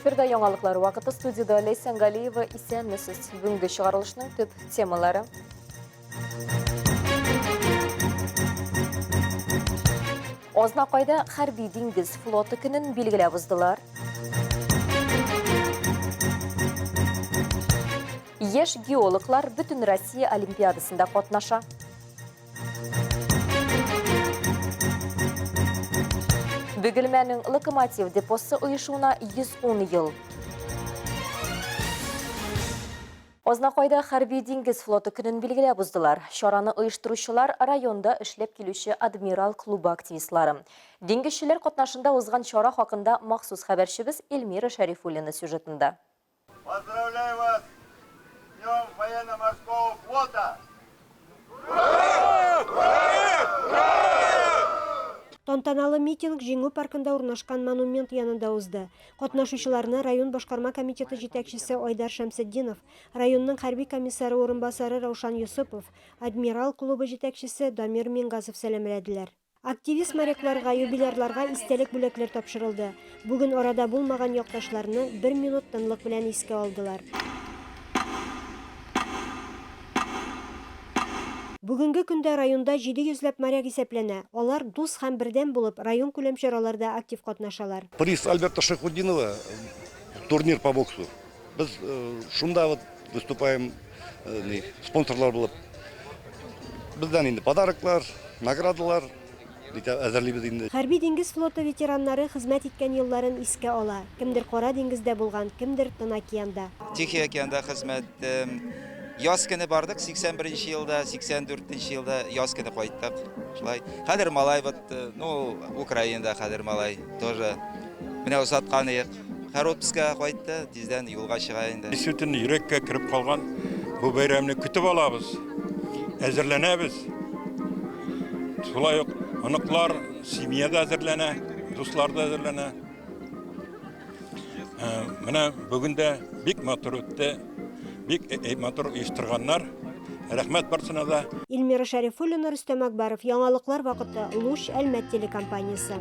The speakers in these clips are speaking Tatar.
Эфирда яңалыклар вакыты студиядә Ләйсән Галиева исәнмесез. Бүгенге чыгарылышның төп темалары. Азнакайда хәрби диңгез флоты көнен билгеләп уздылар. Яшь геологлар бөтен Россия олимпиадасында катнаша. Бөгелмәнең Локомотив депосы оешуына 110 ел. Азнакайда хәрби диңгез флоты көнен билгеләп уздылар. Чараны оештыручылар районда эшләп килүче Адмирал клубы активистлары. Диңгезчеләр катнашында узган чара хакында махсус хәбәрчебез Эльмира Шәрифуллина сюжетында. Поздравляю вас с Днем военно-морского флота! Тантаналы митинг Җиңү паркында урнашкан монумент янында узды. Катнашучыларны район башкарма комитеты җитәкчесе Айдар Шәмсетдинов, районның хәрби комиссары урынбасары Раушан Йосыпов, Адмирал клубы җитәкчесе Дамир Мингазов сәламләделәр. Активист морякларга, юбилярларга истәлек бүләкләр тапшырылды. Бүген арада булмаган якташларны бер минут тынлык белән искә алдылар. Бүгенге көндә районда 700 ләп моряк исәпләнә. Алар дус һәм бердәм булып, районкүләм чараларда актив катнашалар. Приз Альберта Шәйхутдинова, турнир по боксу. Без шунда вот выступаем спонсорлар булып. Бездән инде подароклар, наградалар әзерлибез инде. Хәрби диңгез флоты ветераннары хезмәт иткән елларын искә ала. Кемдер Кара диңгездә булган, кемдер Тын океанда. Тихий океанда хезмәт иттем. Яз көне бардык, 81 нче елда, 84 нче елда яз көне кайттык. Шулай. Хәзер малай вот, ну, Украинада хәзер малай тоже. Менә озаткан идек. Һәр отпускага кайтты, тиздән юлга чыга инде. Действительно, йөрәккә кереп калган бу бәйрәмне көтеп алабыз, әзерләнәбез. Шулай ук оныклар, семья да әзерләнә, дуслар да әзерләнә. Э, менә бүген дә бик матур үтте, бик э, э, матур оештырганнар. Рәхмәт барсына да. Эльмира Шәрифуллина, Рөстәм Акбаров, Яңалыклар вакыты, Луч, Әлмәт телекомпаниясе.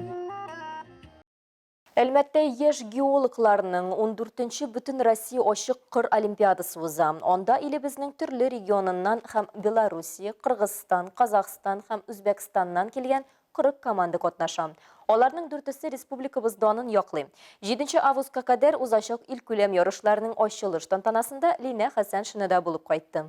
Әлмәттә яшь геологларның ундүртенче Бөтенроссия ачык кыр олимпиадасы уза. Анда илебезнең төрле регионыннан һәм Белоруссия, Кыргызстан, Казахстан һәм Үзбәкстаннан килгән 40 команда катнаша. Аларның дүртесе республикабыз данын яклый. Җиденче августка кадәр узачак илкүләм ярышларның ачылыш тантанасында Линә Хәсәншина да булып кайтты.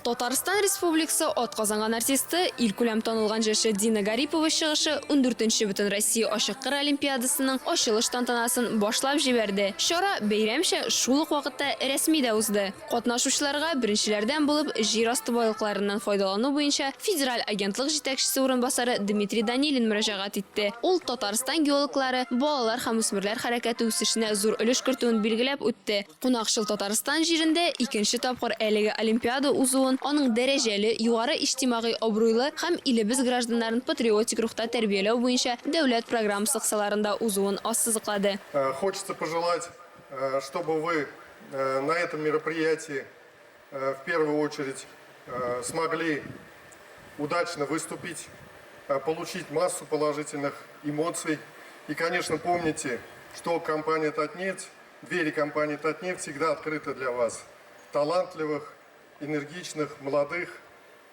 Татарстан Республикасы атказанган артисты, илкүләм танылган җырчы Дина Гарипова чыгышы ундүртенче Бөтенроссия ачык кыр олимпиадасының ачылыш тантанасын башлап җибәрде. Чара бәйрәмчә, шул ук вакытта рәсми дә узды. Катнашучыларга беренчеләрдән булып җир асты байлыкларыннан файдалану буенча федераль агентлык җитәкчесе урынбасары Дмитрий Данилин мөрәҗәгать итте. Ул Татарстан геологлары балалар һәм үсмерләр хәрәкәте үсешенә зур өлеш кертүен билгеләп үтте. Кунакчыл Татарстан җирендә икенче тапкыр әлеге олимпиада узуын, аның дәрәҗәле, югары иҗтимагый абруйлы һәм илебез гражданнарын патриотик рухта тәрбияләү буенча дәүләт программасы кысаларында узуын ассызыклады. Хочется пожелать, чтобы вы на этом мероприятии в первую очередь смогли удачно выступить, получить массу положительных эмоций. И, конечно, помните, что компания «Татнефть», двери компании «Татнефть» всегда открыты для вас. Талантливых, энергичных, молодых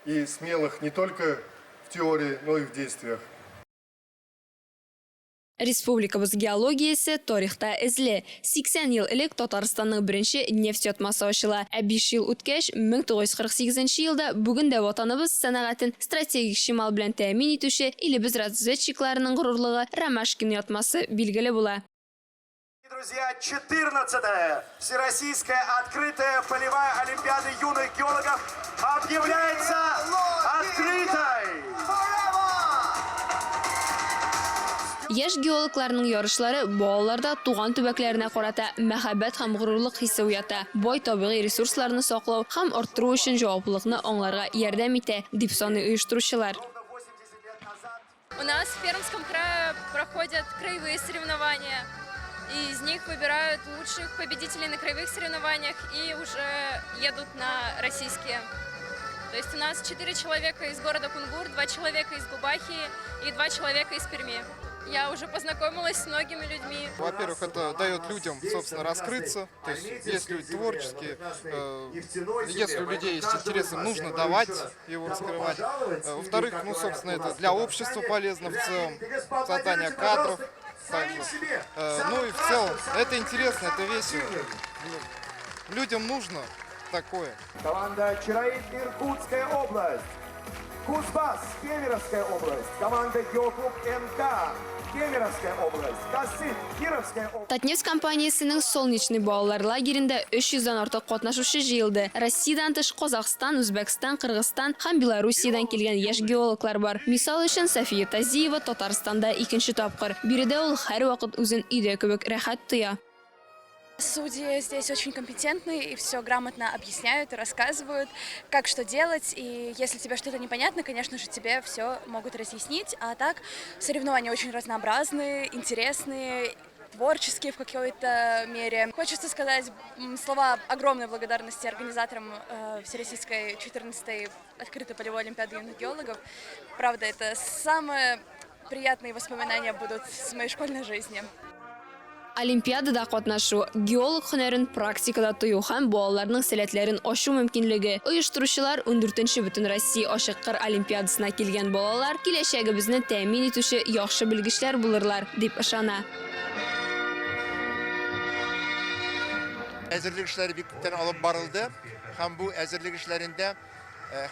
и смелых не только в теории, но и в действиях. Республикабыз геологиясе тарихта эзле. 80 ел элек Татарстанның беренче нефть ятмасы ачыла. Ә биш ел үткәч, 1948 нче елда бүген дә Ватаныбыз сәнәгатен стратегик чимал белән тәэмин итүче илебез разведчикларының горурлыгы Ромашкин ятмасы билгеле була. Друзья, 14-я Всероссийская открытая полевая олимпиада юных геологов объявляется открытой! Яшь геологларның ярышлары балаларда туган төбәкләренә карата мәхәббәт һәм горурлык хисе уята, бай табигый ресурсларны саклау һәм арттыру өчен җаваплылыкны аңларга ярдәм итә, дип саный оештыручылар. У нас в Пермском крае проходят краевые соревнования, и из них выбирают лучших победителей на краевых соревнованиях и уже едут на российские. То есть у нас 4 человека из города Кунгур, 2 человека из Губахи и 2 человека из Перми. Я уже познакомилась с многими людьми. Во-первых, это дает людям, собственно, раскрыться. То есть, есть люди творческие, если у людей есть интересы, нужно давать его раскрывать. Во-вторых, ну, собственно, это для общества полезно в целом, создание кадров также. Ну и в целом, это интересно, это весело. Людям нужно такое. Команда Чароит, Иркутская область. Кузбасс, Кемеровская область. Команда Геоклуб НК, Кемеровская область. Касыт, Кировская область. Татнефть компаниясенең Солнечный балалар лагеренда 300 дән артык катнашучы җыелды. Россиядән тыш Казахстан, Үзбәкстан, Кыргызстан һәм Белоруссиядән килгән яшь геологлар бар. Мисал өчен, София Тазиева Татарстанда икенче тапкыр. Биредә ул һәрвакыт үзен өйдә кебек рәхәт тоя. Судьи здесь очень компетентные и все грамотно объясняют и рассказывают, как что делать. И если тебе что-то непонятно, конечно же, тебе все могут разъяснить. А так, соревнования очень разнообразные, интересные, творческие в какой-то мере. Хочется сказать слова огромной благодарности организаторам Всероссийской 14-й открытой полевой олимпиады юных геологов. Правда, это самые приятные воспоминания будут с моей школьной жизни. Олимпиадада катнашу, геолог һөнәрен практикада тою һәм балаларның сәләтләрен ачу мөмкинлеге. Оештыручылар ундүртенче Бөтенроссия ачык кыр олимпиадасына килгән балалар киләчәгебезне тәэмин итүче яхшы белгечләр булырлар, дип ышана. Әзерлек эшләре бик күптән алып барылды һәм бу әзерлек эшләрендә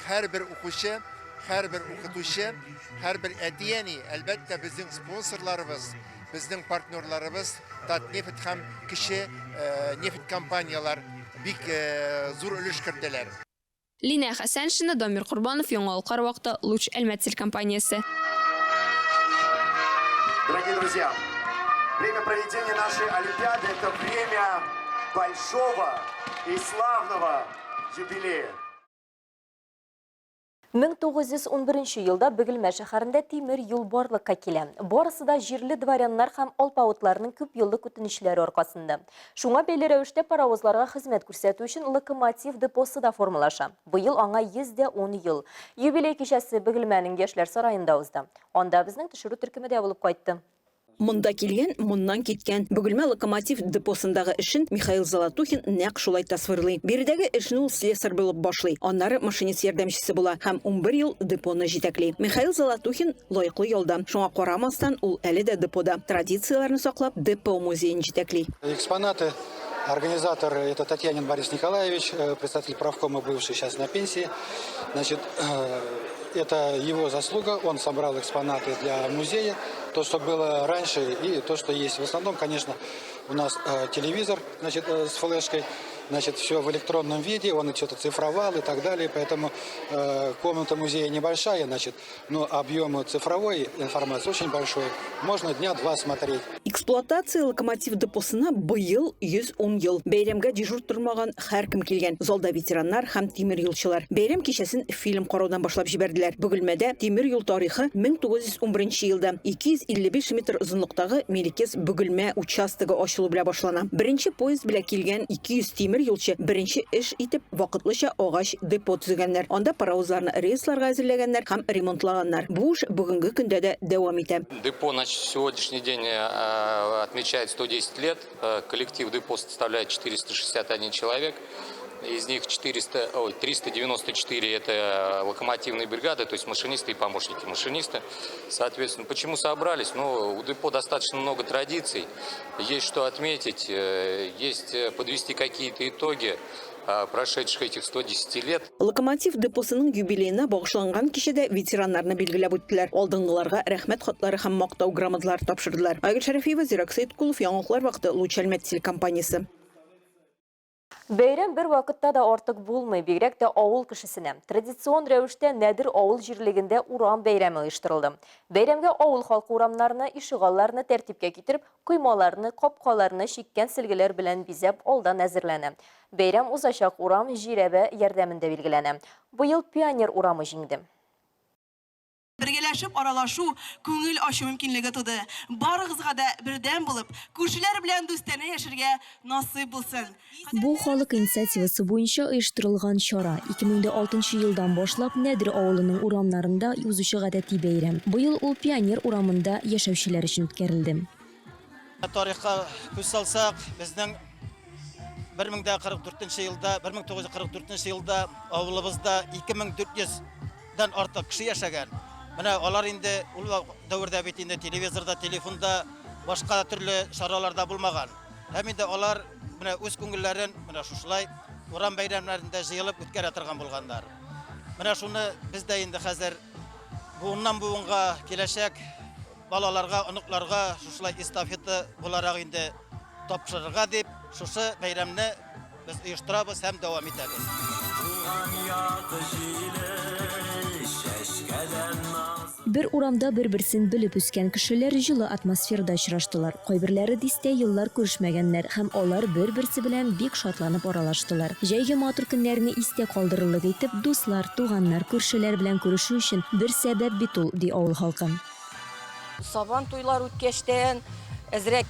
һәрбер укучы, һәрбер укытучы, һәрбер әти-әни, әлбәттә, безнең спонсорларыбыз, безнең партнерларыбыз Татнефть һәм кече нефть компанияләр бик зур өлеш кертәләр. Линә Хәсәншина, Дамир Корбанов, Яңалыклар вакыты, Луч Әлмәт телекомпаниясе. Дорогие друзья, время проведения нашей Олимпиады – это время большого и славного юбилея. 1911 елда Бөгелмә шәһәрендә тимер юл барлыкка килә. Барысы да җирле дворяннар һәм алпавытларның күп еллык үтенечләре аркасында. Шуңа бәйле рәвештә паровозларга хезмәт күрсәтү өчен локомотив депосы да формалаша. Быел аңа 110 ел. Юбилей кичәсе Бөгелмәнең Яшьләр сараенда узды. Анда безнең төшерү төркеме дә булып кайтты. Монда килгән, моннан киткән. Бөгелмә локомотив депосындагы эшен Михаил Золотухин нәкъ шулай тасвирлый. Биредәге эшне ул слесарь булып башлый, аннары машинист ярдәмчесе була һәм 11 ел депоны җитәкли. Михаил Золотухин лаеклы ялда. Шуңа карамастан, ул әле дә депода. Традицияләрне саклап, депо музеен җитәкли. Экспонаты организатор это Татьянин Борис Николаевич, председатель правкома, бывший сейчас на пенсии. Это его заслуга, он собрал экспонаты для музея, то, что было раньше и то, что есть. В основном, конечно, у нас телевизор, с флешкой, все в электронном виде, он что-то цифровал и так далее, поэтому комната музея небольшая, но объем цифровой информации очень большой, можно дня два смотреть. Эксплуатация локомотив депосына быел 110 ел. Бәйрәмгә дежур тормаган һәркем килгән. Залда ветераннар һәм тимер юлчылар. Бәйрәм кичәсен фильм караудан башлап җибәрделәр. Бөгелмәдә тимер юл тарихы 1911 елда 255 метр озынлыктагы Мелекесс Бөгелмә участогы ачылу белән башлана. Беренче поезд белән килгән 200 тимер юлчы беренче эш итеп вакытлыча агач депо төзегәннәр. Анда паровозларны рейсларга әзерләгәннәр һәм ремонтлаганнар. Бу эш бүгенге көндә дә дәвам итә. Депо на сегодняшний день отмечает 110 лет. Коллектив депо составляет 461 человек. Из них 394 это локомотивные бригады, то есть машинисты и помощники машиниста. Соответственно, почему собрались? У депо достаточно много традиций, есть что отметить, есть подвести какие-то итоги прошедших этих 110 лет. Локомотив депосының юбилеена багышланган кичәдә ветераннарны билгеләп үттеләр. Алдынгыларга рәхмәт хатлары һәм мактау грамоталары тапшырдылар. Айгөл Шәрәфиева, Зирак Сәйткулов, Яңалыклар вакыты, Луч Әлмәт телекомпаниясе. Бәйрәм бер вакытта да артык булмый, бигрәк тә авыл кешесенә. Традицион рәвештә Нәдер авыл җирлегендә урам бәйрәме оештырылды. Бәйрәмгә авыл халкы урамнарны, ишегалларны тәртипкә китереп, коймаларны, капкаларны чиккән сөлгеләр белән бизәп алдан әзерләнә. Бәйрәм узачак урам жирәбә ярдәмендә билгеләнә. Быел Пионер урамы җиңде. Бергәләшеп аралашу, күңел ачу мөмкинлеге туды. Барыгызга да бердәм булып, күршеләр белән дустанә яшәргә насыйп булсын. Бу халык инициативасы буенча оештырылган чара. 2006 елдан башлап Нәдер авылының урамнарында узучы гадәти бәйрәм. Быел ул Пионер урамында яшәүчеләр өчен үткәрелде. Тарихка күз салсак, безнең 1044 елда, 1944 елда авылыбызда 2400 дан артык кеше яшәгән. Менә алар инде ул дәвердә бит инде телевизорда, телефонда, башка төрле чараларда булмаган. Һәм инде алар менә үз күңелләрен менә шушылай урам бәйрәмнәрендә җыелып үткәрә торган булганнар. Менә шуны без дә инде хәзер буыннан буынга киләчәк балаларга, оныкларга шушылай эстафета буларак инде тапшырырга дип, шушы бәйрәмне без оештырабыз һәм дәвам итәбез. Бер урамда бер-берсен белеп үскән кешеләр җылы атмосферада очраштылар. Кайберләре дистә еллар күрешмәгәннәр һәм алар бер-берсе белән бик шатланып аралаштылар. Җәйге матур көннәрне истә калдырырлык итеп, дуслар, туганнар, күршеләр белән күрешү өчен бер сәбәп бит ул, ди авыл халкы. Сабан туйлар үткәчтән, әзрәк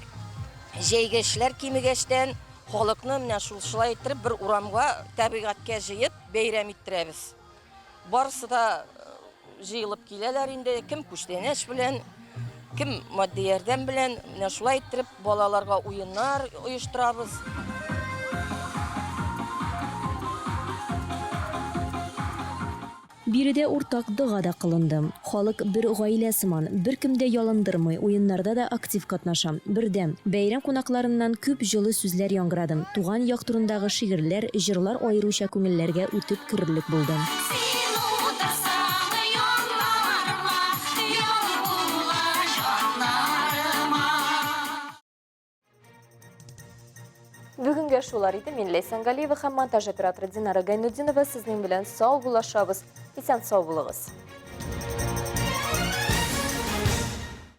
җәйге эшләр кимегәчтән, халыкны менә шулай иттереп бер урамга, табигатькә җыеп, бәйрәм иттерәбез. Барысы да җыелып киләләр инде, кем күчтәнәч белән, кем матди ярдәм белән. Менә шулай иттереп балаларга уеннар оештырабыз. Биредә уртак дога да кылынды. Халык бер гаилә сыман, беркем дә ялындырмый, уеннарда да актив катнаша. Бердәм. Бәйрәм кунакларыннан күп җылы сүзләр яңгырады. Туган як турындагы шигырьләр, җырлар аеруча күңелләргә үтеп керерлек булды. Син утырсаң юлларыма, юл була җаннарыма. Бүгенгә шулар иде. Мин Ләйсән Галиева һәм монтаж операторы Динара Гайнутдинова сезнең белән сау булашабыз. Исән сау булыгыз.